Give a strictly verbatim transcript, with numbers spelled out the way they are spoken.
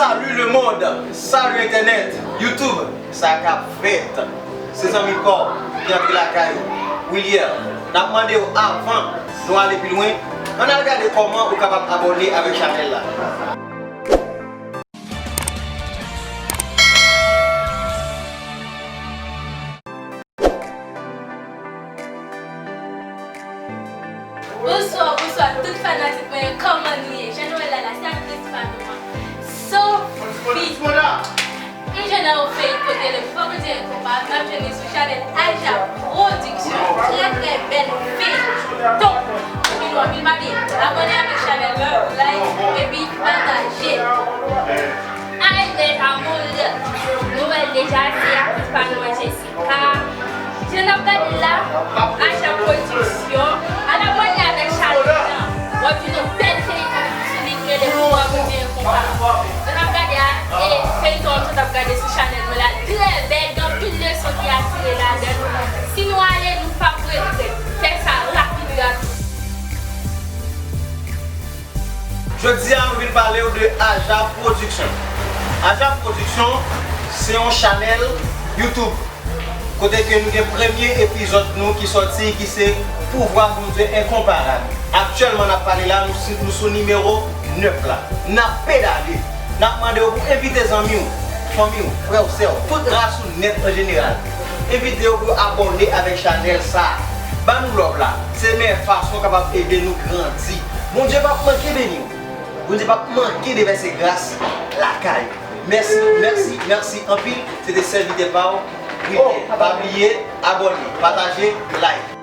Salut le monde, salut internet, YouTube, sa k ap fèt? Se zanmi pa w ki antre lakay ou, Willier. N ap mande w avan nou ale pi lwen, ann al gade kòman ou kapab abòne avèk chanèl la. Bonswa, bonswa tout fanatik mwen yo, kòman nou ye? Jan nou wè la la, se aktris pa nou an. Sophie. M jwenn nan yon feyton tele, fòk m di konpa, m ap jwenn li sou chanèl Aja Production. Trè, trè bèl feyton. Anpil love, anpil pa bliye abòne avèk chanèl mwen, like, epi pataje. Ay, mes amours, nou wè l deja, se aktris pa nou an, Jessie. Ka, jan n ap gade la, Aja Production, al abòne avèk chanèl lan. W ap jwenn yon bèl feyton sou li ki rele Pouvwa Bondye Enkonparab. Jan n ap gade a, e feyton an tou n ap gade sou chanèl mwen la, trè bèl, gen anpil leson ki atire ladan l. Si nou ale, nou p ap regrèt. Fè sa rapid, rapid. Jodi a, nou vin pale w de Aja Production. Aja Production, se yon chanèl YouTube kote ke nou gen premye epizòd nou ki sòti, ki se Pouvwa Bondye Enkonparab. Aktyèlman, n ap pale la, nou si, nou sou nimewo nèf la. N ap pedale. N ap mande w pou envite zanmi w, fanmi w, frè w, sè w, tout ras ou nèt an jeneral. Envite yo pou yo abòne avèk chanèl sa a. Ban nou love la. Se meyè fason w kapab ede nou grandi. Bondye p ap manke beni w. Bondye p ap manke devèse gras lakay ou. Mèsi, mèsi, mèsi anpil. Se te sèvitè pa w, Willier. Pa bliye abòne, pataje, like.